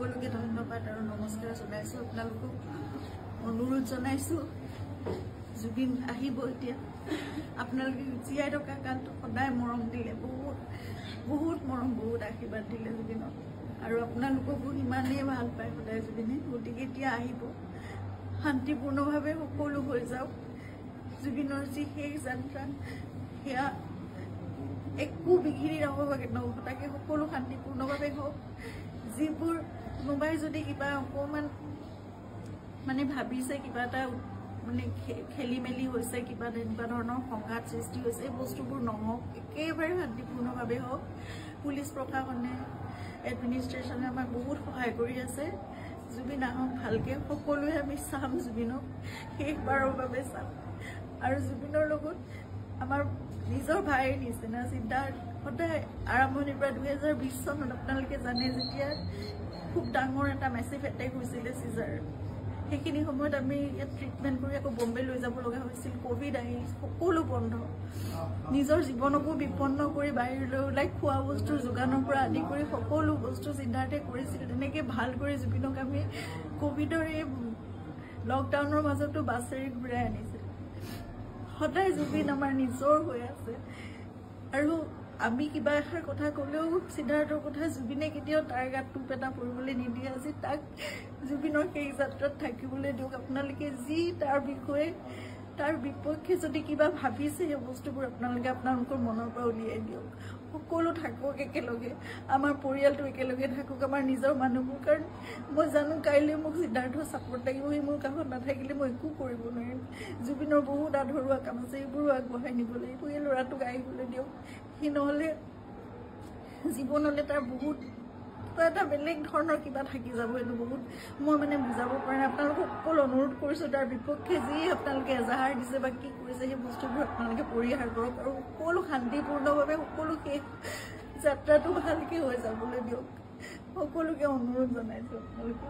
সকলোকে ধন্যবাদ আৰু নমস্কাৰ জনাইছোঁ। আপোনালোকক অনুৰোধ জনাইছোঁ, জুবিন আহিব এতিয়া। আপোনালোকে জীয়াই থকা কালটো সদায় মৰম দিলে, বহুত বহুত মৰম, বহুত আশীৰ্বাদ দিলে জুবিনক, আৰু আপোনালোককো সিমানেই ভাল পায় সদায় জুবিনে। গতিকে এতিয়া আহিব, শান্তিপূৰ্ণভাৱে সকলো হৈ যাওক। জুবিনৰ যি শেষ যাত্ৰা, সেয়া একো বিঘিনি নঘটাকে সকলো শান্তিপূৰ্ণভাৱে হওক। যিবোৰ কোনোবাই যদি কিবা অকণমান মানে ভাবিছে, কিবা এটা মানে খেলি মেলি হৈছে, কিবা তেনেকুৱা ধৰণৰ সংঘাত সৃষ্টি হৈছে, এই বস্তুবোৰ নহওক, একেবাৰে শান্তিপূৰ্ণভাৱে হওক। পুলিচ প্ৰশাসনে, এডমিনিষ্ট্ৰেশ্যনে আমাক বহুত সহায় কৰি আছে। জুবিন আহক ভালকে, সকলোৱে আমি চাম জুবিনক, শেষবাৰৰ বাবে চাম। আৰু জুবিনৰ লগত আমাৰ নিজৰ ভাইৰ নিচিনা সিদ্ধাৰ্থ সদায় আৰম্ভণিৰ পৰা 2020 চনত আপোনালোকে জানে, যেতিয়া খুব ডাঙৰ এটা মেচিভ এটেক হৈছিলে চিজাৰ, সেইখিনি সময়ত আমি ইয়াত ট্ৰিটমেণ্ট কৰি আকৌ বম্বে লৈ যাব লগা হৈছিল। ক'ভিড আহিল, সকলো বন্ধ, নিজৰ জীৱনকো বিপন্ন কৰি বাহিৰলৈ ওলাই খোৱা বস্তুৰ যোগানৰ পৰা আদি কৰি সকলো বস্তু সিদ্ধাৰ্থে কৰিছিল। তেনেকৈ ভাল কৰি জুবিনক আমি ক'ভিডৰ এই লকডাউনৰ মাজতো বাছেৰে ঘূৰাই আনিছিল। সদায় জুবিন আমাৰ নিজৰ হৈ আছে। আৰু আমি কিবা এষাৰ কথা ক'লেও সিদ্ধাৰ্থৰ কথা জুবিনে কেতিয়াও তাৰ গাত টোপ এটা পৰিবলৈ নিদিয়ে। আজি তাক জুবিনৰ শেষ যাত্ৰাত থাকিবলৈ দিয়ক। আপোনালোকে যি তাৰ বিষয়ে, তাৰ বিপক্ষে যদি কিবা ভাবিছে, সেই বস্তুবোৰ আপোনালোকে আপোনালোকৰ মনৰ পৰা উলিয়াই দিয়ক। সকলো থাকক একেলগে, আমাৰ পৰিয়ালটো একেলগে থাকক, আমাৰ নিজৰ মানুহবোৰ। কাৰণ মই জানো কাইলৈ মোক সিদ্ধাৰ্থৰ ছাপৰ্ট লাগিব, সি মোৰ কাষত নাথাকিলে মই একো কৰিব নোৱাৰিম। জুবিনৰ বহুত আধৰুৱা কাম আছে, সেইবোৰো আগবঢ়াই নিব লাগিব। এই ল'ৰাটোক আহিবলৈ দিয়ক, সি নহ'লে জীৱনলৈ তাৰ বহুত কিবা এটা বেলেগ ধৰণৰ কিবা থাকি যাব। এইটো বহুত মই মানে বুজাব পৰা নাই। আপোনালোকক অকল অনুৰোধ কৰিছোঁ, তাৰ বিপক্ষে যি আপোনালোকে এজাহাৰ দিছে বা কি কৰিছে, সেই বস্তুবোৰ আপোনালোকে পৰিহাৰ কৰক আৰু সকলো শান্তিপূৰ্ণভাৱে সকলো শেষ যাত্ৰাটো ভালকৈ হৈ যাবলৈ দিয়ক। সকলোকে অনুৰোধ জনাইছোঁ আপোনালোকে।